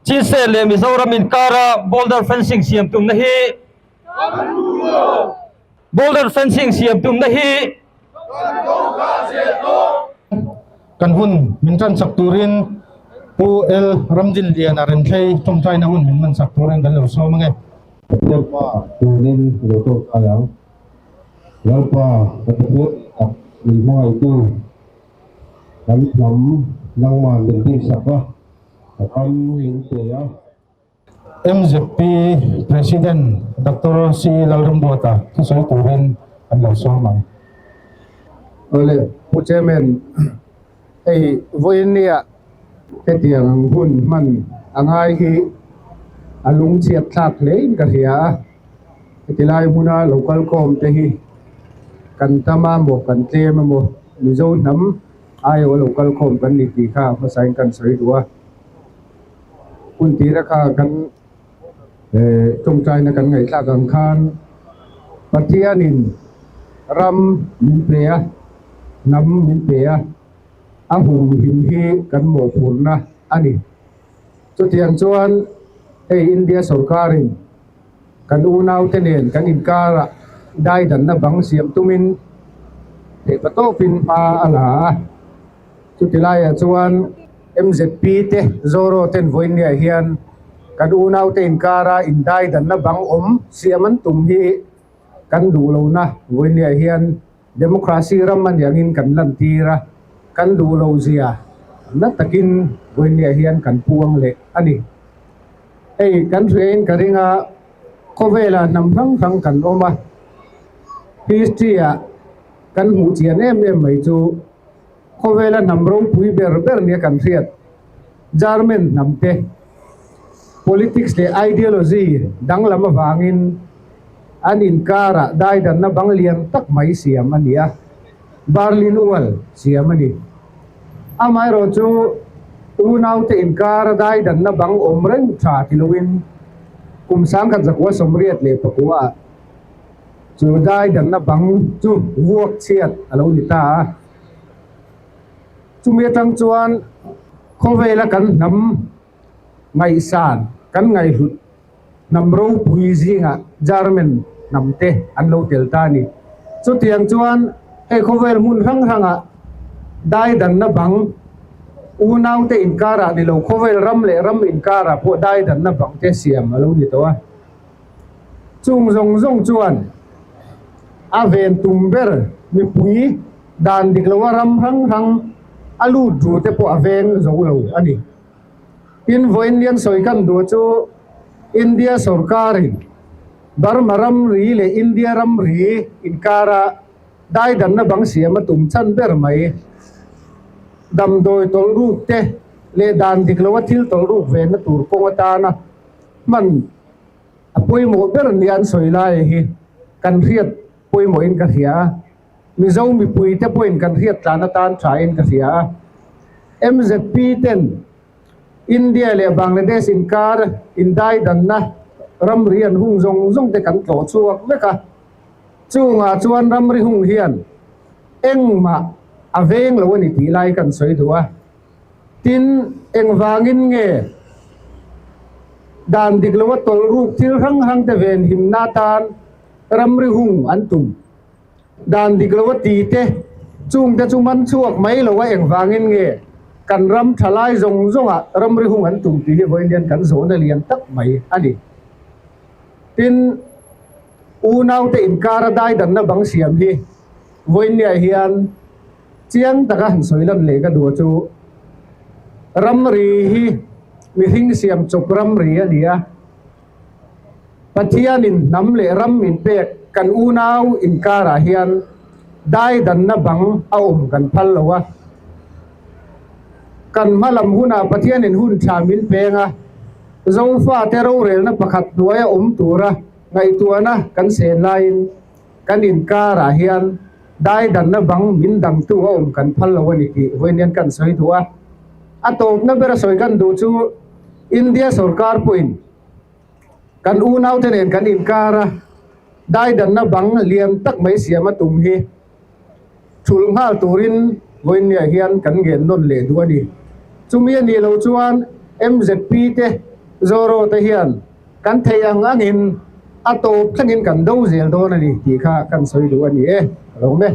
Chin State leh Mizoram inkara border fencing siam tumna hi Border fencing siam tumna hi Kan hun min tan chak turin Pu L Ramdinliana Renthlei tawngtaina hun min man chak turin kan lo sawm ange. Lalpa tunin lo tawngtai ang. Lalpa ka Pathian tak min hmangaihtu kan hnam nangman min dinsak a, ram min pe a. MZP President Doctor C Lalrambuata thusawi turin an lo sawm ang. Awle Pu Chairman, hei vawiin nia hetiang ang hun hman a ngai hi a lungchhiat thlak hle in ka hria a, heti lai hmuna lo kal khawm te hi kan tam a maw kan tlem a maw Mizo hnam aiawh a lo kal khawm kan ni tih kha hmasain kan sawi duh a. Hun tira kha kan tawngtaina kan ngaihthlak ang khan Pathianin ram min pe a, hnam min pe a, a humhim hi kan mawhphurhna a ni. Chutiang chuan hei India sawrkarin kan unaute nen kan inkarah daidanna bang siam tumin theihpatawpin hma a la a. Chuti laiah chuan MZP te Zoro ten vawiinniah hian kan unaute inkara indaidanna bang awm siam an tum hi kan duh lohna vawiinniah hian democracy ram a nih angin kan lantir a, kan duh loh zia na takin vawiinniah hian kan puang leh a ni. Hei kan hriain ka ring a, khawvelah hnam hrang hrang kan awm a, history-ah kan hmuh chian em em mai chu, Khawvela hnam ropui ber ber nia kan hriat German hnamte politics leh ideology danglam avangin an inkarah daidanna bang lian tak mai siam a ni a, Berlin Wall siam a ni. Amaherawhchu unaute inkara daidanna bang awm reng tha ti loin kum 1989 ah Chu daidanna bang chu vuak chhiat a lo ni ta a. Chumi atang chuan khawvela kan hnam ngaihsan, kan ngaihhlut hnam ropui zingah German hnam te an lo tel ta a ni. Chutiang chuan hei khawvel hmun hrang hrangah daidanna bang unaute inkarah ni lo khawvel ram leh ram inkarah pawh daidanna bang te siam a lo ni tawh a. Chung zawng zawng chuan a ven tum ber mipui dan dik loa ram hrang hrang a lut ru te pawh a veng zo lo a ni. Tin, vawiin lian sawi kan duh chu India sorkarin Burma ramri leh India ramri inkara daidanna bang siam a tum chhan ber mai. Damdawi tawlh ruk te leh dan dik loa thil tawlh ruk venna tur kawng atana hman a pawimawh ber nia an sawi lai hi kan hriat pawimawhin ka hria a, Mizo mipuite pawhin kan hriat tlan atan thain ka hria a. MZP ten India leh Bangladesh inkar indaidanna ramri an hung zawng zawng te kan tlawh chhuak vek a, chungah chuan ramri hung hian engmah a veng lo a ni tih lai kan sawi duh a. Tin, engvangin nge dan dik loa tawlh ruk thil hrang hrang te ven himna atan ramri hung an tum? Dan dik loa ti te, chung te chu man chhuak mai loa engvangin nge kan ram thalai zawng zawngah ramri hung an tum tih hi vawiin hian kan zawhna lian tak mai a ni. Tin, unaute inkara daidanna bang siam hi vawiinniah hian Chiang taka han sawi lan leh ka duh chu ramri hi mihring siam chawp ramri a ni a, Pathianin hnam leh ram min pek kan unau inkarah hian daidanna bang a awm kan phal lo a, kan hma lam hunah Pathianin hun tha min peng a, Zofate rorelna pakhat hnuaia awm tura ngaihtuahna kan sen laiin kan inkarah hian daidanna bang min dangtu a awm kan phal lo a ni tih vawiin hian kan sawi duh a. A tawpna bera sawi kan duh chu India sorkar pawhin kan unaute nen kan inkar a, daidanna bang lian tak mai siam a tum hi thulh nghal turin vawiinniah hian kan ngen nawn leh duh a ni. Chumi a nih loh chuan MZP te. Zoro te hian kan theih ang angin a tawp thlengin kan do zel dawn a ni tih kha kan sawi duh a ni e. Ka lo awm e.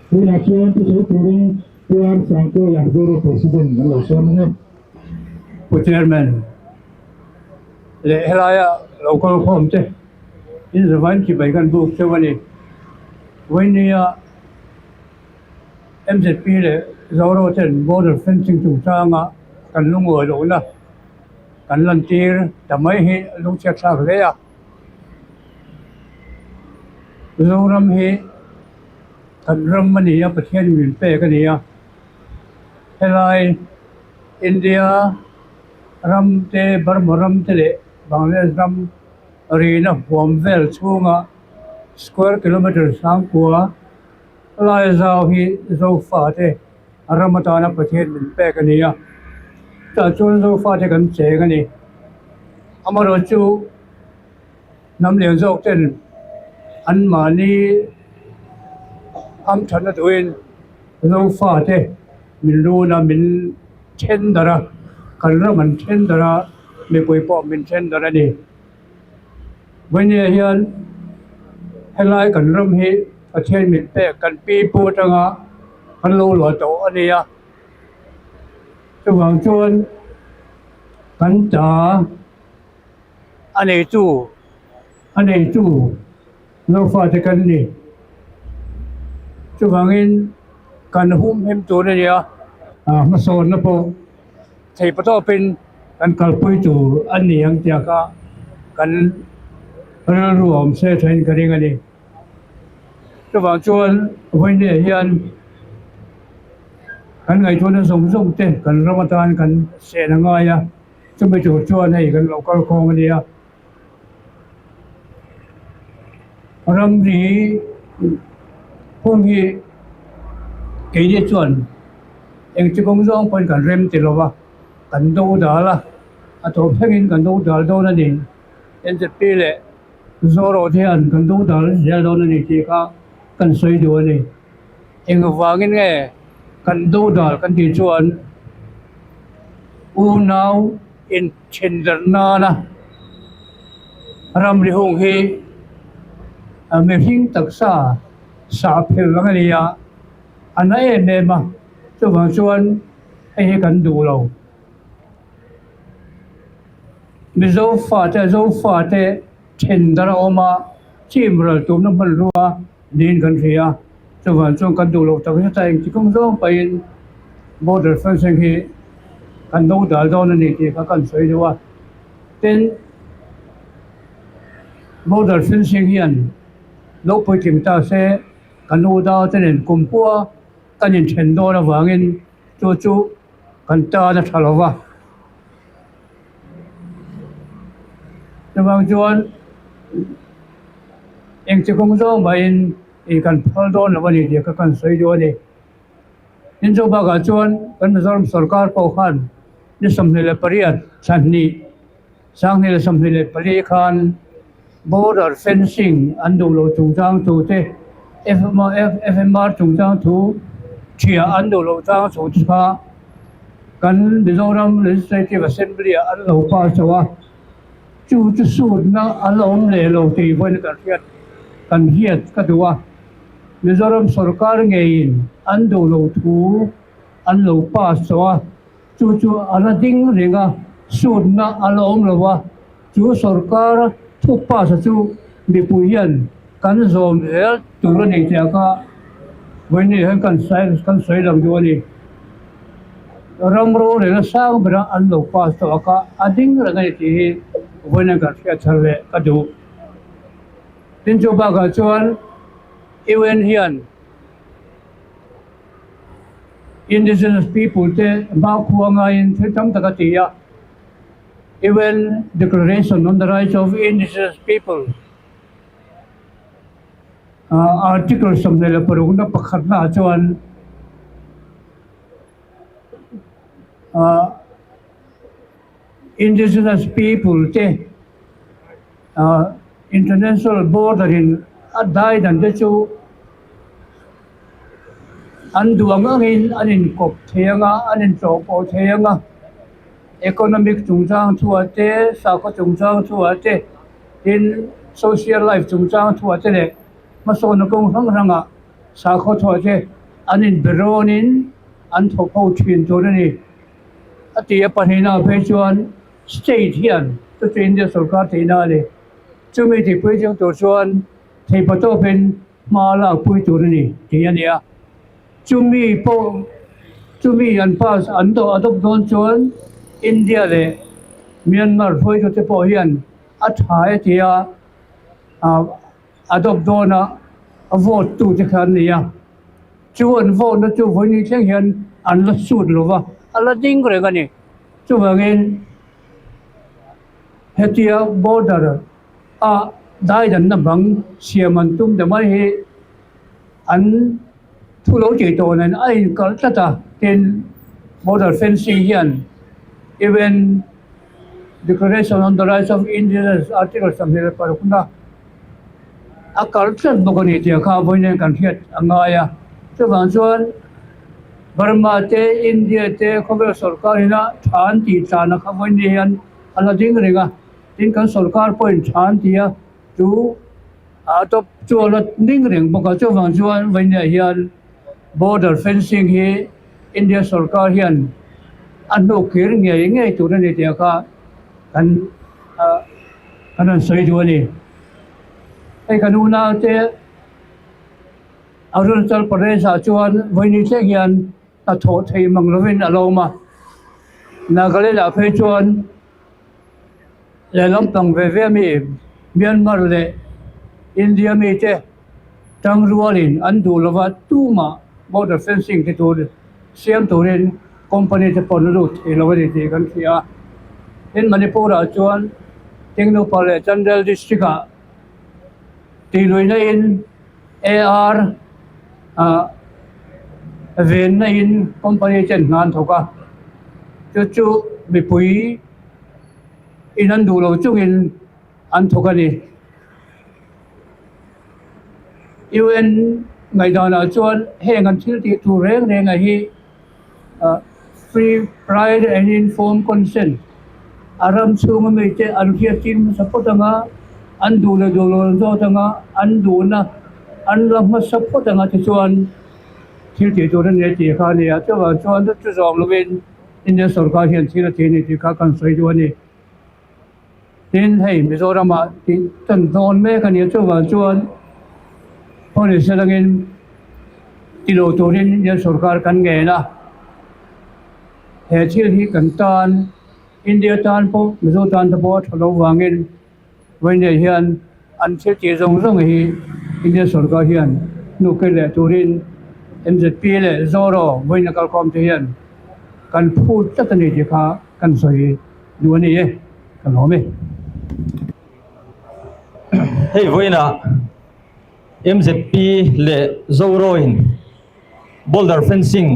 Tunah chuan thusawi turin Pu R Sangkawia Zoro President an lo sawn ang e. Pu Chairman leh helaia lo kal khawm te in zavain chibai kan buk cheu a ni. Vawinia MZP leh Zoro ten border fencing chungchanga kan lungawi lohna kan lantir ta mai hi lungchhiat thlak hle a. Zoram hi kan ram a ni a, Pathian min pek a ni a, helai India ram te, Burma ram te leh Bangladesh ram rina huam vel chhunga square kilometre sangkua lai zau hi Zofate ram atana Pathian min pek a ni a, chutah chuan Zofate kan cheng a ni. Amaherawhchu hnam lian zawk ten anmahni hamthatna duhin Zofate min run a, min then darh a, kan ram an then darh a, mipui pawh min then darh a ni. Vawinia hian helai kan ram hi Pathian min pek kan pi pu atanga kan lo luah tawh a ni a, chuvang chuan kan ta a neitu a neitu Zofate kan ni. Chuvangin kan humhim tur a ni a, hmasawnna pawh Thei patawpin kan kalpui tur a ni ang tia kha kan rilru a awm se thain ka ring a ni. Chuvang chuan vawiinah hian kan ngaihtuahna zawng zawng te kan ram atan kan seh a ngai a, chumi tur chuan hei kan lo kal khawm a nia. Ramri hun hi keini chuan engti kawng zawng pawhin kan rem ti lo va, kan do dal a, a tawp thlengin kan do dal dawn a ni. NZP leh Zoro te hian kan do dal zel dawn a ni tih kha kan sawi duh a ni. Engvangin nge kan do dal kan tih chuan unau Inthendarh nana ramri hung hi mihring taksa sah phel ang a ni a, a na em em a, chuvang chuan hei hi kan duh lo. Mizo fate Zofate thendarh a awm a, chim ral tumna hmanrua niin kan hria a, chuvang chuan kan duh loh tak zet a, engti kawng zawng pahin border fencing hi kan do dal dawn a ni tih kha kan sawi deuh a, tin border fencing hian lo puitling ta se kan u dau te nen kum pua kan inthen dawn avangin chu chu kan tan a tha lo va. Chuvang chuan engti kawng zawng mahin ih kan phal dawn lo a ni tih kha kan sawi duh a ni. Tin chu bakah chuan kan Mizoram sorkar pawh khan ni 28 thla hnih sanghnih leh 24 khan border fencing an duh loh chungchang thu te F_M_R chungchang thu thiah an duh loh chang thu te kha Kan Mizoram Legislative Assembly ah an lo pass lo a, chu chu sutna a la awm leh lo tih pawhin kan hriat kan hriat ka duh a. Mizoram sorkar ngeiin an duh lo thu an lo pass tawh a, chu chu a la ding reng a, sutna a la awm lo a, chu sorkar thu pass a chu mipui hian kan zawm zel tur a ni tih kha vawiin hian kan kan sawi lang duh a ni. Ram rorel a sang bera an lo pass tawh a kha a ding reng a ni tih hi vawiin kan hriat thar leh ka duh. Tin chu bakah chuan UN hian Indigenous people te hmakhua ngaiin thil tam tak a ti a, UN Declaration on the Rights of Indigenous People Article 26 na pakhatna ah chuan Indigenous people te international border in a dai dan te chu an duh ang angin an inkawp thei ang a, an intlawhpawh thei ang a. Economic chungchang thuah te, sakhaw chungchang thuah te, tin social life chungchang thuah te leh hmasawnna kawng hrang hrangah sakhaw thuah te an inbe rawnin an thawk ho thin tur a ni. A ti a pahnihna phei chuan state hian chu chu India sorkar tihna a ni. Chumi tihpui chang tur chuan theihpatawpin hma lak pui tur a ni tih a ni a. Chumi pawh chumi an pass an dawh adopt dawn chuan India leh Myanmar hruaitute pawh hian a tha e tia adopt dawn a a vote tu te kha an ni a. Chu an vote na chu vawiin thleng hian an la sut lo va, a la ding reng a ni. Chuvangin hetia border a daidanna bang siam an tum ta mai hi an thu lo tih tawh nen a inkalh tlat a, tin border fencing hian even declaration on the rights of indigenous article 26 na a kalh tlat bawk a ni tih kha vawiin kan hriat a ngai a, chuvang chuan Burma te India te khawvel sorkar ina tha an tih tlan a kha vawiin ni hian a la ding reng a, tin kan sorkar pawhin tha an ti a chu. A tawp chuan a ning reng bawk a, chuvang chuan vawinia hian border fencing hi India sorkar hian a hnuk kir ngei ngei tur a ni tih kha kan ah kan rawn sawi duh a ni. Hei kan unaute Arunachal Pradesh ah chuan vawiin thleng hian hnathawh thei mang lovin a lo awm a, Nagaland ah phei chuan Lehlam tang ve ve mi Myanmar leh India mite tangrualin an duh lova tumah border fencing te tur siam turin company te pawh an lut thei lo a ni tih kan hria a. Tin, Manipur ah chuan Tengnoupal leh Chandel district ah tihluihna in AR ah venna in company ten hna an thawk a, chu chu mipui in an duh lo chungin an thawk a ni. UN ngaihdanah chuan heng an thil tih tur reng reng a hi free prior and informed consent a ram chhunga mite an hriat tir hmasa phawt anga an duh leh duh lo an zawt anga an duhna an la hmasa phawt anga tichuan thil tih tur a ni a tih kha a ni a chuvang chuan chu zawm lovin India sorkar hian thil a ti a ni tih kha kan sawi duh a ni. Tin, hei Mizoramah tih tan dawn mek a ni a, chuvang chuan policy atangin ti lo turin India sorkar kan ngen a. He thil hi kan tan, India tan pawh, Mizo tan te pawh a tha lo vangin vawiin hian an thil tih zawng zawng hi India sorkar hian hnuk leh turin MZP leh Zoro vawiin a kalkhawm te hian kan phut tlat a ni tih kha kan sawi duh a ni e, ka lawm e. Hei vawiinah MZP leh Zoro in boulder fencing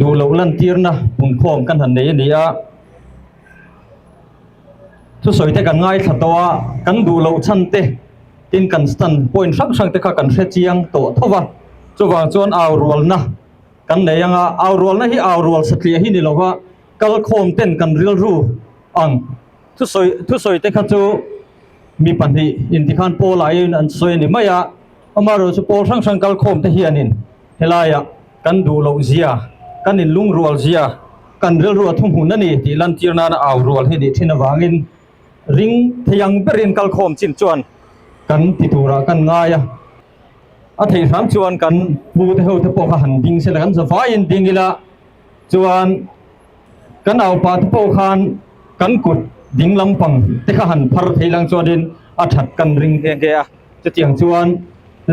duh loh lantirna punkhawm kan han nei a ni a. Thusawi te kan ngaithla tawh a, kan duh loh chhan te tin kan stand point hrang hrang te kha kan hre chiang tawh tho va, chuvang chuan au rualna kan nei ang a, au rualna hi au rual satliah hi ni lo va, kal khawm ten kan rilru ang. Thusawi thusawi te kha chu mi pahnih intikhan pawl ah in an sawi a ni mai a, amaherawhchu chu pawl hrang hrang kal khawm te hianin helaiah kan duh loh zia, kan inlungrual zia, kan rilru a thuhmun a ni tih lantir nana au rual hi nih thin avangin ring thei ang berin kalkhawm chin chuan kan ti turah kan ngai a. A theih hram chuan kan pu te ho te pawh kha han ding sela kan zavaiin ding ila chuan kan aupa te pawh khan kan kut ding lampang te kha han phar thei lang chuanin a that kan ring nghe nghe a. Chutiang chuan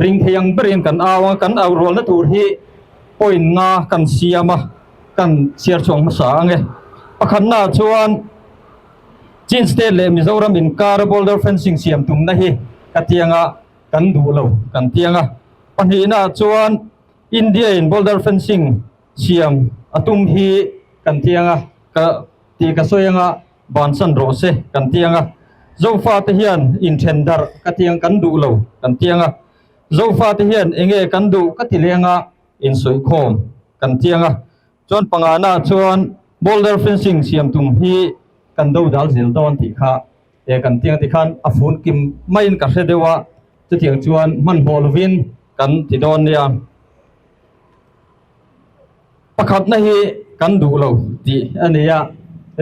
ring thei ang berin kan au a, kan au rualna tur hi point nga kan siam a, kan chhiar chhuak hmasa ang e. Pakhatnaah chuan Chin State leh Mizoram inkara border fencing siam tumna hi ka tianga kan duh lo kan tiang a. Pahnihnaah chuan India in border fencing siam a tum hi kan tiang a, ka tih ka sawi anga bansan rawh se kan ti ang a, Zofate hian inthen darh ka ti ang kan duh lo kan ti ang a, Zofate hian enge kan duh ka ti leng a insuihkhawm kan ti ang a, chuan pangana chuan. Boulder fencing siam tum hi kan do dal zel dawn tih kha e kan tiang tikhan a fun kim maiin ka hre deuh a, chutiang chuan hmanhmawh lovin kan ti dawn nia. Pakhatna hi kan duh lo tih a ni a,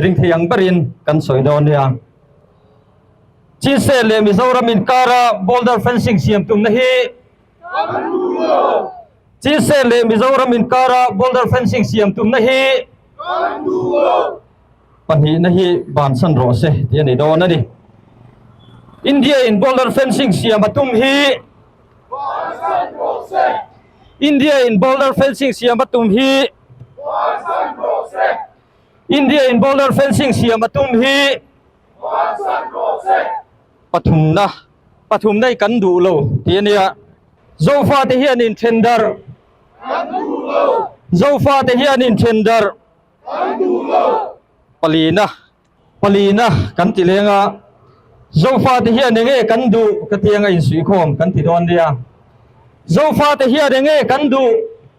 ring thei ang berin kan sawi dawn nia. Chinse leh Mizoram inkara boulder fencing siam tumna hi Chinse leh Mizoram inkara boulder fencing siam tumna hi Pahnihna hi bansan rawh se tih a ni dawn a ni. India in boulder fencing siam a tum hi India in boulder fencing siam a tum hi India in boulder fencing siam a tum hi Pathumna pathumna hi kan duh lo tih a nia. Zofate hian inthen darh Zofate hian inthen darh Palina Palina kan ti leng a, Zofate hian enge kan duh ka ti anga insuihkhawm kan ti dawn nia. Zofate hian enge kan duh?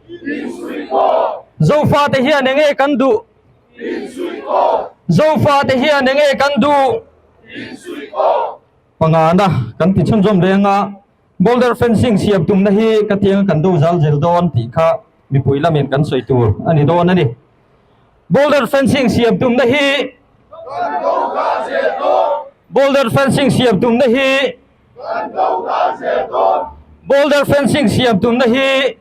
Insuihkhawm! Zofate hian enge kan duh? Insuihkhawm! Zofate hian enge kan duh? Insuihkhawm! Pangana kan ti chhunzawm leng a, Boulder fencing siam tumna hi ka ti anga kan do zal zel dawn tih kha mipui lamin kan sawi tur a ni dawn a ni. Boulder fencing siam tumna hi Boulder fencing siam tumna hi Boulder fencing siam tumna hi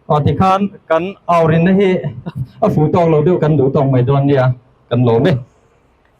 Aw tikhan kan aurinna hi a fuh tawk lo deuh kan duh tawk mai dawn nia kan lawm e.